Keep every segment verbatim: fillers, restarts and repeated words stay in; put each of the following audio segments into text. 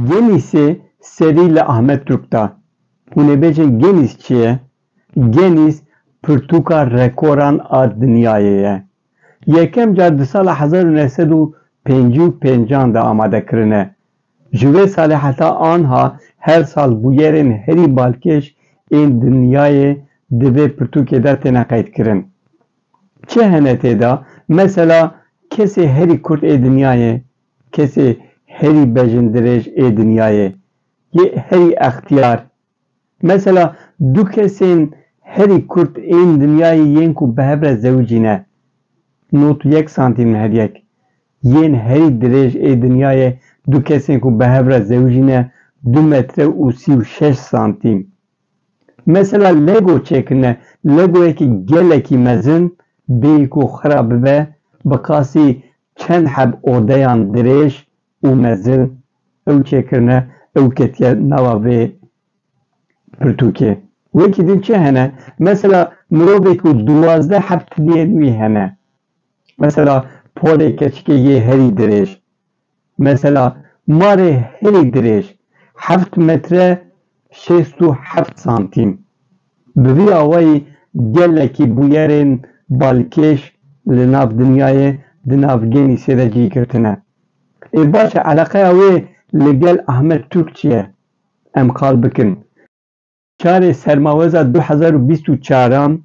Genîsê serî li Ahmet Turk da. Hûn ê bêjin Genîs çi ye? Genîs pirtûka rekoran a dinyayê ye. Yekem car di sala hezar û neh sed û pêncî û pêncan de amade kirine. Ji wê salê heta anha her sal bûyerên herî balkêş ên dinyayê di vê pirtûkê de têne qeydkirin. Çi hene tê de? Mesela kesê herî kurt ê dinyayê, kesê herî bejindirêj ê dinyayê, yê herî extiyar. Mesela du kesên herî kurt ên dinyayê yên ku bi hev re zewicîne, nod û yek santîm her yek. Yên herî dirêj ê dinyayê du kesên ku bi hev re zewicîne du metre û sî û şeş santîm. Mesela Lego çêkirine, Legoyekî gelekî mezin bêyî ku xira bibe, bi qasî çend heb odeyan dirêj û mezin ew çêkirine, ew ketiye nava vê pirtûkê. Wekî din çi hene? Mesela mirovê ku duwazdeh heb tiniyên wî hene. Mesela polê keçikê yê herî dirêj. Mesela marê herî dirêj heft metre şêst û heft santîm. Bi vî awayî gelekî bûyerên balkêş li nav dinyayê di nav Genîsê de cî girtine. Ê baş e, eleqeya wê li gel Ahmet Turk çi ye? Em qal bikin. Çarê sermaweza du hezar û bîst û çaran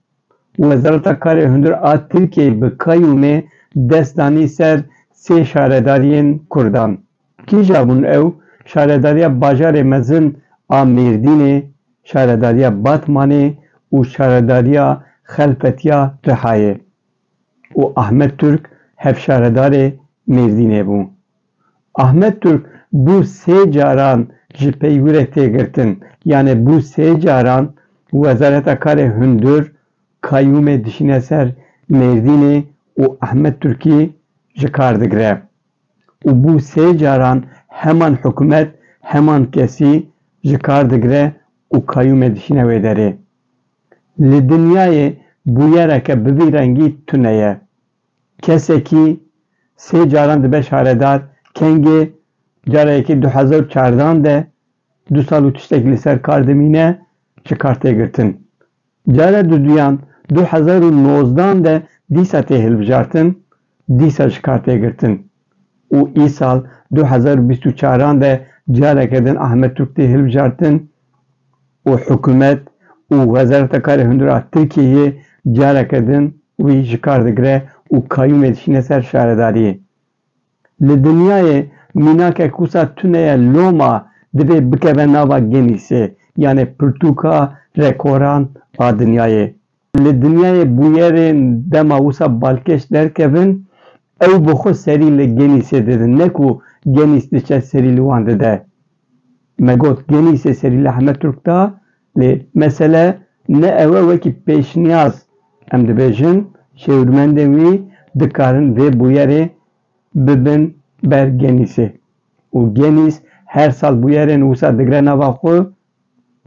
Wezareta Karê Hundir a Tirkiyeyê bi Kayûmê dest danî ser sê şaredariyên Kurdan. Kîja bûn ew? Şaredariya bajarê mezin a Mêrdînê, şaredariya Batmanê û şaredariya Xelfetiya Rihayê. Û Ahmet Turk hevşaredarê Mêrdînê bû. Ahmet Turk bû sê caran ji pey wî re tê girtin, yanê bû sê caran Wezareta Karê Hundir Kayûmê dişîne ser Mêrdînê û Ahmet Turkî ji kar digire. Û bû sê caran heman hikûmet, heman kesî ji kar digire û Kayûmê dişîne wê derê. Li dinyayê bûyereke bi vî rengî tune ye. Kesekî sê caran dibe şaredar, kengê cara yekê du hezar û çardan de du sal û tiştekî li ser kar dimîne, ji kar tê girtin. Cara duduyan du hezar û nozdan de dîsa tê hilbijartin, dîsa ji kar tê girtin. Û îsal du hezar û bîst û çaran de careke din Ahmet Turk tê hilbijartin û hikûmet û Wezareta Karê Hundir a Tirkiyeyê careke din wî ji kar digire û Kayûmê dişîne ser şaredariyê. Li dinyayê mînakek wisa tune ye loma divê bikeve nava Genîsê, yanê pirtûka rekoran a dinyayê. Li dinyayê bûyerên dema wisa balkêş derkevin, ew bi xwe serî li Genîsê didin, ne ku Genîs diçe serî li wan dide. Me got Genîsê serî li Ahmet Turk da, lê mesele ne ew e, wekî pêşniyaz em dibêjin, şêwirmendên wî dikarin vê bûyerê bibin ber Genîsê. Û Genîs her sal bûyerên wisa digre nava xwe,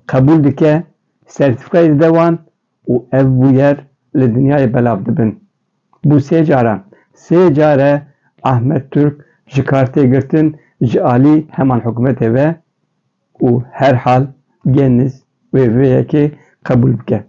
qebûl dike, sertîfikayê dide wan û ev bûyer li dinyayê belav dibin. Bû sê caran, sê care Ahmet Turk ji kar tê girtin ji alî heman hikûmetê ve û herhal Genîs wê vê yekê qebûl bike.